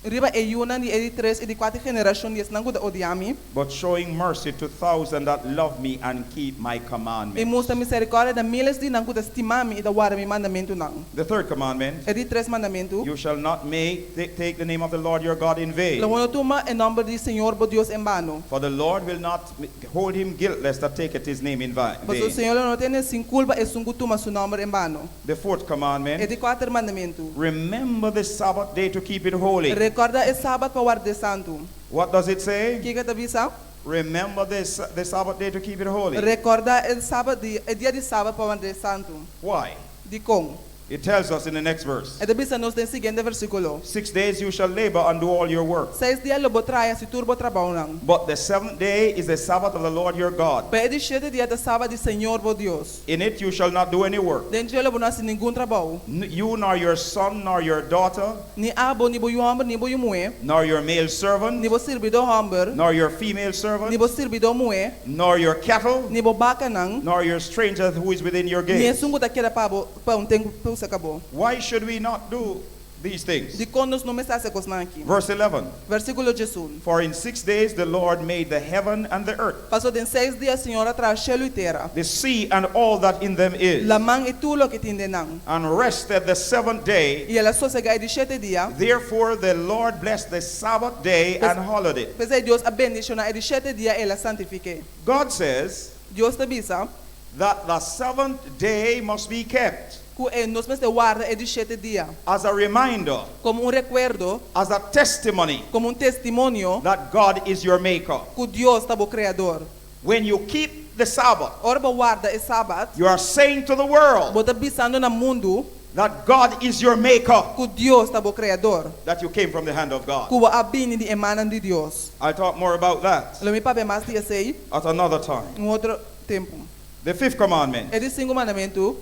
riba e yunan di e di tres i di kuater generashon di esnan ku ta odia mi. But showing mercy to thousand that love me and keep my I commandments. mustra miserikòrdia na míles di nan ku ta stima mi i ta warda mi mandamentunan. The third commandment. E di tres mandamentu. You shall not make, take the name of the Lord your God in vain. Lo bo no tuma e nòmber di Señor bo Dios en bano. For the Lord will not hold him guiltless that taketh his name in vain. Pasobra Señor lo no tene sin kulpa esun ku tuma su nòmber en bano. The fourth commandment. E di kuater mandamentu. Remember the Sabbath day to keep it holy. Rekòrda e Sabat pa ward'é santu. What does it say? Kiko e ta bisa? Remember the the Sabbath day to keep it holy. Rekòrda e Sabat di e dia di Sabat pa ward'é santu. Why? Dikon? It tells us in the next verse. E ta bisa nos den siguiente versíkulo. Six days you shall labor and do all your work. Seis dia lo bo traha i hasi tur bo trabounan. But the seventh day is the Sabbath of the Lord your God. Pero e di shete dia ta Sabat di Señor bo Dios. In it you shall not do any work. Den dje lo bo no hasi ningun trabou. You nor your son nor your daughter. Ni abo, ni bo yu hòmber, ni bo yu muhé. Nor your male servant. Ni bo sirbidó hòmber. Nor your female servant. Ni bo sirbidó muhé. Nor your cattle. Ni bo bakanan. Nor your stranger who is within your Ni gates. esun ku ta keda pa bo pa un tempu serka bo. Why should we not do these things? Dikon nos no mester hasi e kosnan aki? Verse 11. Versíkulo 11. For in six days the Lord made the heaven and the earth. Paso den seis dia Señor a traha shelu i tera. The sea and all that in them is. Laman i tur loke tin den nan. And rested the seventh day. I el a sosegá e di shete dia. Therefore the Lord blessed the Sabbath day and hallowed it. P'esei Dios a bendishoná e di shete dia i el a santifik'é. God says. Dios ta bisa. That the seventh day must be kept. Ku e nos mester warda e di shete dia. As a reminder. Komo un rekuerdo. As a testimony. Komo un testimonio. That God is your maker. Ku Dios ta bo kreador. When you keep the Sabbath. Ora bo warda e Sabat. You are saying to the world. Bo ta bisando na mundu. That God is your maker. Ku Dios ta bo kreador. That you came from the hand of God. Ku bo a bini di e mannan di Dios. I'll talk more about that Lo mi papia mas di esei at another time. un otro tempu. The fifth commandment. E di sinku mandamentu.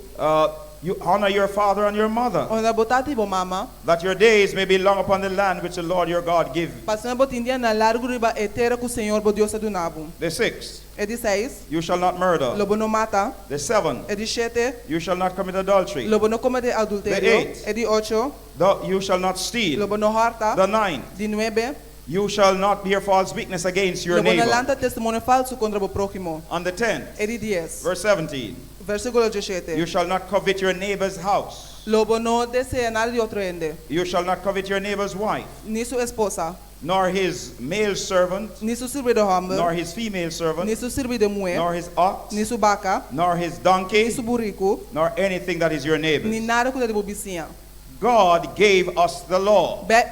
You honor your father and your mother. Honra bo tata i bo mama. That your days may be long upon the land which the Lord your God give. Pa asina bo tin dianan largu riba e tera ku Señor bo Dios a duna bo. The sixth. E di seis. You shall not murder. Lo bo no mata. The seventh. E di shete. You shall not commit adultery. Lo bo no kometé The adulterio. eighth. E di ocho. The, you shall not steal. Lo bo no hòrta. The ninth. Di nuebe. You shall not bear false witness against your Lo bo no neighbor. lanta testimonio falsu kontra bo próhimo. On the tenth. E di dies. Verse 17. Versíkulo diesshete. You shall not covet your neighbor's house. Lo bo no deseá nada di otro hende. You shall not covet your neighbor's wife. Ni su esposa. Nor his male servant. Ni su sirbidó hòmber. Nor his female servant. Ni su sirbidó muhé. Nor his ox. Ni su baka. Nor his donkey. Ni su buriku. Nor anything that is your neighbor's. Ni nada ku ta di bo bisiña. God gave us the law. Be,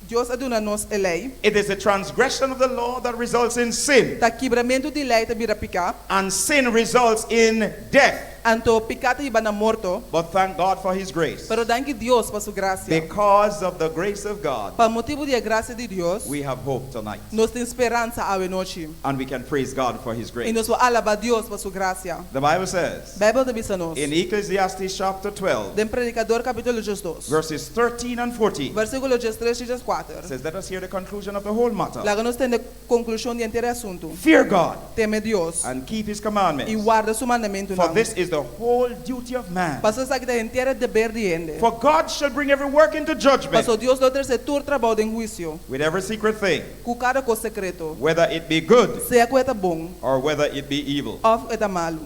Dios a duna nos e lei. It is the transgression of the law that results in sin. Ta kibramentu di lei ta bira piká. And sin results in death. Anto piká ta hiba na morto. But thank God for His grace. Pero danki Dios pa su grasia. Because of the grace of God, Pa motibu di e grasia di Dios, we have hope tonight. nos tin speransa awe nochi. And we can praise God for His I grace. nos por alabá Dios pa su grasia. The Bible says Beibel ta bisa nos. in Ecclesiastes chapter 12, Den Predikador kapítulo diesdos, verses 13 and 14, versíkulo diestres i dieskuater. says, Let us hear the conclusion of the whole matter. Laga nos tende konklushon di henter e asuntu. Fear God Teme Dios and keep His i commandments, warda su for mandamentunan. this is the whole duty of man. Pasobra esaki ta henter e deber di hende. For God shall bring every work into judgment Pasobra Dios lo trese tur trabou den huisio, with every secret thing, ku kada kos sekreto, whether it be good sea ku e ta bon or whether it be evil. òf e ta malu.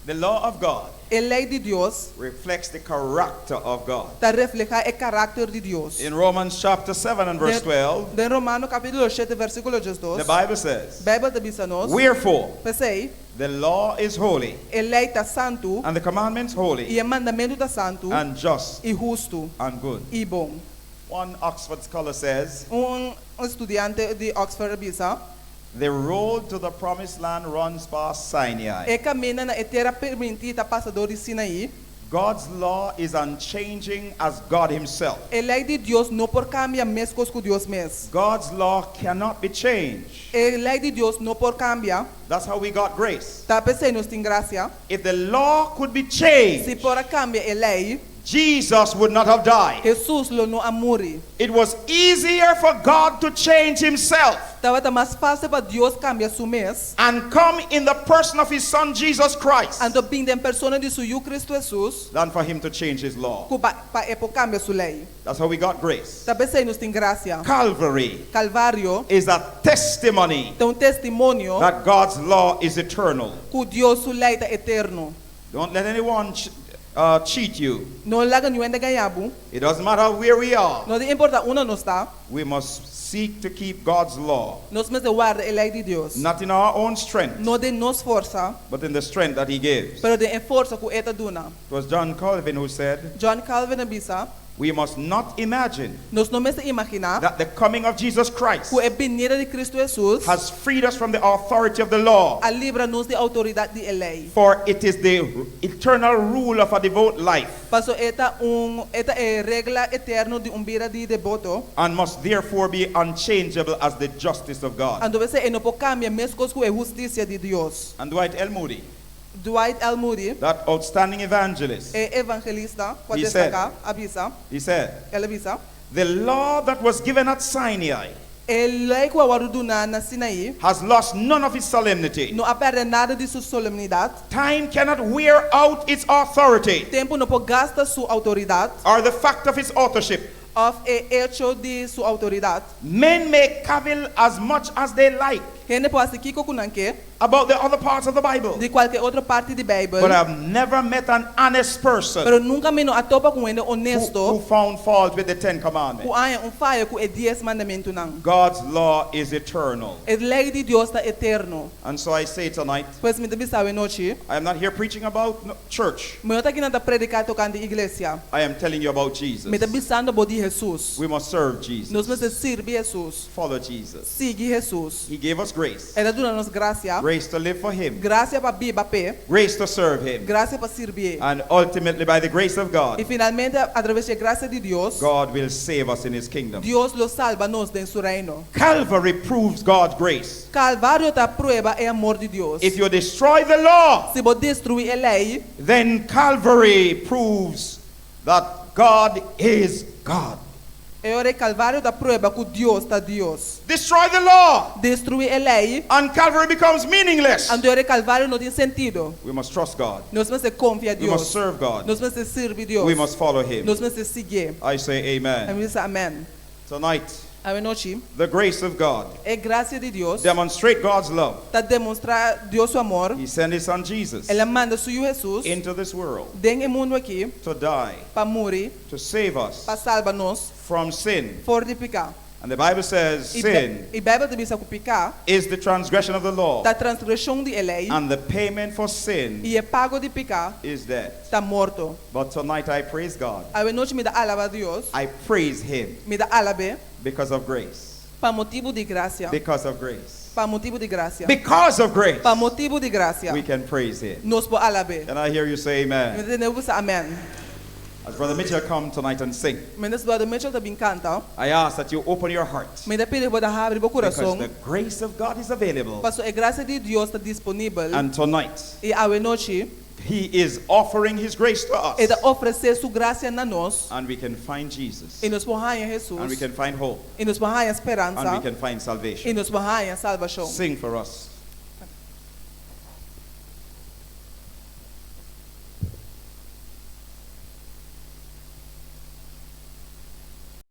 The law of God E lei di Dios reflects the character of God. ta reflehá e karakter di Dios. In Romans chapter 7 and verse 12, Den Romano kapítulo shete versíkulo diesdos, the Bible says, Beibel ta bisa nos, Wherefore, P'esei, the law is holy, e lei ta santu, and the commandments holy, i e mandamentu ta santu, and just, i hustu, and good. i bon. One Oxford scholar says, Un studiante di Oxford a bisa, The road to the promised land runs past Sinai. E kaminda na e tera permití ta pasa dor di Sinaí. God's law is unchanging as God Himself. E lei di Dios no por kambia meskos ku Dios mes. God's law cannot be changed. E lei di Dios no por kambia. That's how we got grace. Ta p'esei nos tin grasia. If the law could be Si changed, por a kambia e lei, Jesus would not have died. Hesus lo no a muri. It was easier for God to change himself Tabata mas fásil pa Dios kambia su mes and come in the person of his son Jesus Christ anto bin den persona di su Yu Kristu Hesus than for him to change his law. ku pa pa e por kambia su lei. That's how we got grace. Ta p'esei nos tin grasia. Calvary Kalvario is a testimony ta un testimonio that God's law is eternal. ku Dios su lei ta eterno. Don't let anyone uh, cheat you. No laga niun hende gaña bo. It doesn't matter where we are. No ta importá unda nos ta. We must seek to keep God's law. Nos mester warda e lei di Dios. Not in our own strength, No den nos forsa, but in the strength that He gives. pero den e forsa ku E ta duna. It was John Calvin who said, John Calvin a bisa, We must not imagine Nos no mester imaginá that the coming of Jesus Christ ku e binida di Kristu Hesus has freed us from the authority of the law, a libra nos di outoridat di e lei. for it is the eternal rule of a devout life Paso e ta un e ta e regla eterno di un bida di deboto, and must therefore be unchangeable as the justice of God. anto p'esei e no por kambia meskos ku e hustisia di Dios. And Dwight L. Moody, Dwight L. Moody, that outstanding evangelist, e evangelista ku a He said, destaká, a bisa, he said, el a bisa, The law that was given at Sinai E lei ku a wòrdu duná na Sinaí has lost none of its solemnity. no a pèrdè nada di su solemnidat. Time cannot wear out its authority Tempu no por gasta su outoridat or the fact of its authorship. òf e echo di su outoridat. Men may cavil as much as they like Hende por hasi kiko ku nan ke about the other parts of the Bible, di kualke otro parti di but Beibel, I've never met an honest person pero nunka mi no a topa ku un hende who, who onesto found fault with the Ten ku Commandments. haña un fayo ku e Dies Mandamentunan. God's law is eternal. E lei di Dios ta eterno. And so I say tonight, Pues mi ta bisa awe nochi, I am not here preaching about no- church. mi no ta akinan ta prediká tokante iglesia. I am telling you about Jesus. Mi ta bisando bo di Hesus. We must serve Nos Jesus, mester sirbi Hesus, follow Jesus. sigui Hesus. He gave us grace. E ta duna nos grasia. Grace to live for Him. Grasia pa biba p'e. Grace to serve Him. Grasia pa sirbié. And ultimately, by the grace of I God, finalmente, a traves di grasia di Dios, God will save us in His kingdom. Dios lo salba nos den su reino. Calvary proves God's grace. Kalvario ta prueba e amor di Dios. If you destroy the law, Si bo destruí e lei, then Calvary proves that God is God. E ora Kalvario ta prueba ku Dios ta Dios. Destroy the law, Destruí e lei, and Calvary becomes meaningless. anto Kalvario no tin sentido. We must trust God. Nos mester konfia We must Dios. serve God. Nos mester sirbi Dios. We must follow Him. Nos mester siguié. I say amen. Ami ta bisa amèn. Tonight, Awe nochi, the grace of God e grasia di Dios demonstrate God's love. ta demostrá Dios su amor. He sent His Son Jesus El a manda su Yu Hesus into this world den e mundu aki to die, pa muri, to save us pa salba nos from sin. for di piká. And the Bible says I, sin i Beibel ta bisa ku piká is the transgression of the law, ta transgreshon di e lei and the payment for sin i e pago di piká is death. ta morto. But tonight I praise God. Awe nochi mi ta alabá Dios, I praise Him mi ta alab'é because of grace. pa motibu di grasia. Because of grace. Pa motibu di grasia. Because of grace, Pa motibu di grasia. we can praise Him. Nos por alab'é. Can I hear you say amen? Mi tende bo bisa amèn. As Brother Mitchell come tonight and sing, Mientras Brother Mitchell ta bin kanta, I ask that you open your heart mi ta pidi bo habri bo because kurason, the grace of God is available. pasobra e grasia di Dios ta disponibel. And tonight, I awe nochi, He is offering His grace to us. E ta ofresé su grasia na nos. And we can find Jesus. I nos por haña Hesus. And we can find hope. I nos por haña And we speransa. can find I salvation. nos por haña salbashon. Sing for us.